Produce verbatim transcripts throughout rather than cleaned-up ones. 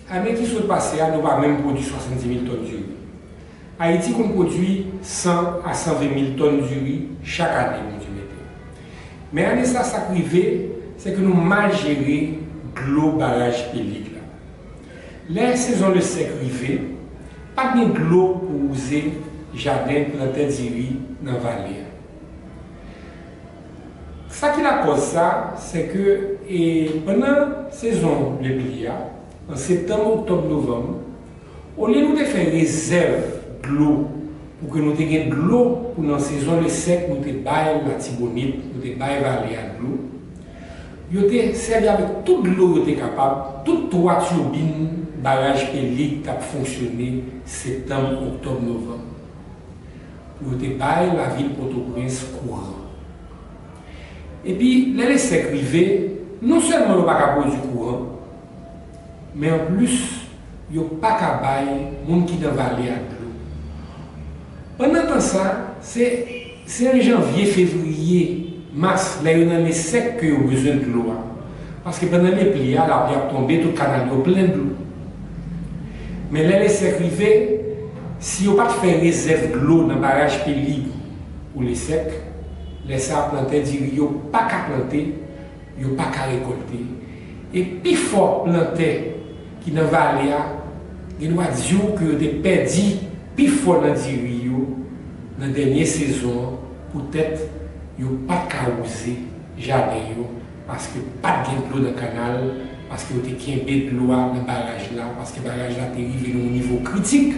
Ane ki sot pase a, nou pa menm pwodui swasanndis mil tòn diri. Ayiti konn pwodui san a san ven mil tòn diri chak ane, Bondye mete. Men ane sa, sa k rive, se ke nou mal jere dlo baraj Pelig la. Lè sezon lesèk rive, pa t gen dlo pou wouze jaden plantè diri nan vale a. Sa ki lakòz sa, se ke, e, pandan sezon lepli a, an septanm, oktòb, novanm, olye nou te fè rezèv dlo pou ke nou te gen dlo pou nan sezon lesèk nou te bay Latibonit, nou te bay vale a dlo, yo te sèvi avèk tout dlo yo te kapab, tout twa tibin baraj Pelig t ap fonksyone septanm, oktòb, novanm, pou yo te bay lavil Pòtoprens kouran. Epi, lè lesèk rive, non sèlman yo pa ka pwodui kouran, men anplis, yo pa ka bay moun ki nan vale a dlo. Pandan tan sa, se, se an janvye, fevriye, mas, lè yo nan lesèk ke yo bezwen dlo a. Paske pandan lepli a, lapli ap tonbe, tout kanal yo plen dlo. Men lè lesèk rive, si yo pa t fè rezèv dlo nan baraj Pelig pou lesèk, lè sa a plantè diri yo pa ka plante, yo pa ka rekòlte. E pifò plantè ki nan vale a, gen dwa di w ke yo te pèdi pifò nan diri yo nan dènye sezon an, poutèt yo pa t ka wouze jaden yo, paske pa t gen dlo nan kanal, paske yo te kenbe dlo a nan baraj la, paske baraj la te rive nan yon nivo kritik,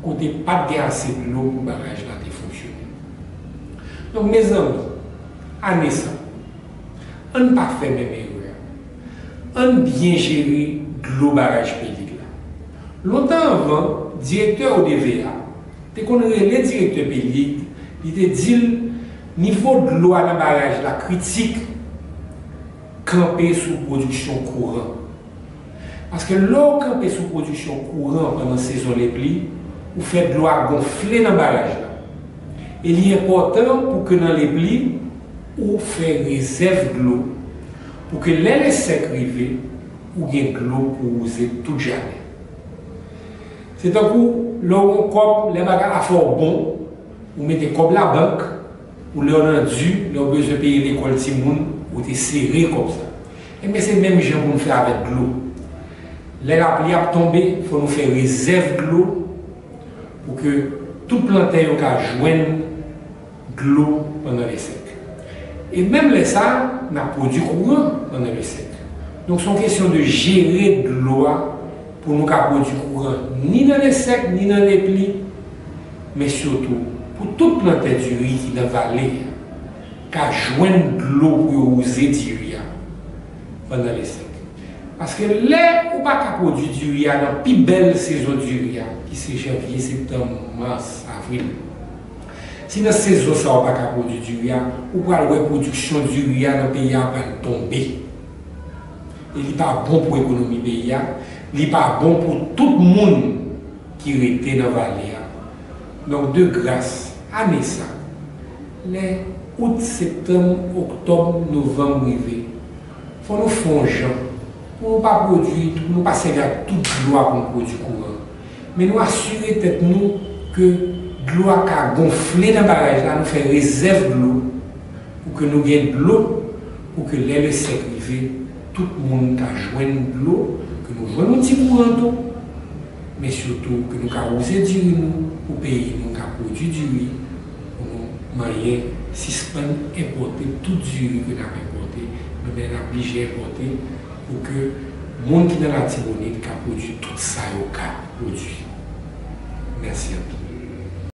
kote pa t gen ase dlo pou baraj la te fonksyone. Donk, mezanmi, ane sa, ann pa fè menm erè a. Ann byen jere dlo baraj Pelig la. Lontan anvan, direktè O D V A te konn rele direktè Pelig, li te di l nivo dlo a nan baraj la kritik, kanpe sou pwodiksyon kouran. Paske lè w kanpe sou pwodiksyon kouran pandan sezon lepli, ou fè dlo a gonfle nan baraj la. E li enpòtan pou ke nan lepli, ou fè rezèv dlo, pou ke lè lesèk rive, ou gen dlo pou wouze tout jaden. Se tankou lè w gen kòb, lè bagay la fè w bon, ou mete kòb la bank, pou lè w nan di, lè w bezwen peye lekòl timoun, ou te sere kòb sa. Enben, se menm jan pou nou fè avèk dlo. Lè lapli ap tonbe, fò nou fè rezèv dlo pou ke tout plantè yo ka jwenn dlo pandan lesèk. E menm lè sa a, n ap pwodui kouran pandan lesèk. Donk, se yon kesyon de jere dlo a pou nou ka pwodui kouran ni nan lesèk, ni nan lepli, men sitou pou tout plantè diri ki nan vale a ka jwenn dlo pou yo wouze diri a pandan lesèk. Paske lè ou pa ka pwodui diri a nan pi bèl sezon diri a, ki se janvye, septanm, mas, avril, si nan sezon sa a ou pa ka pwodui diri a, ou pral wè pwodiksyon diri a nan peyi a pral tonbe. E li pa bon pou ekonomi peyi a, li pa bon pou tout moun ki rete nan vale a. Donk, de gras, ane sa, lè out, septanm, oktòb, novanm rive, fò nou fè yon jan pou nou pa pwodui, pou nou pa sèvi ak tout dlo a pou nou pwodui kouran. Men nou asire tèt nou ke dlo a ka gonfle nan baraj la, nou fè rezèv dlo, pou ke nou gen dlo, pou ke lè lesèk rive, tout moun ka jwenn dlo, ke nou jwenn yon ti kouran tou, men sitou ke nou ka wouze diri nou, pou peyi nou ka pwodui diri, pou nou manyen sispann enpòte tout diri ke n ap enpòte, men n ap blije enpòte, pou ke moun ki nan Latibonit ka pwodui tout sa yo ka pwodui. Mèsi anpil.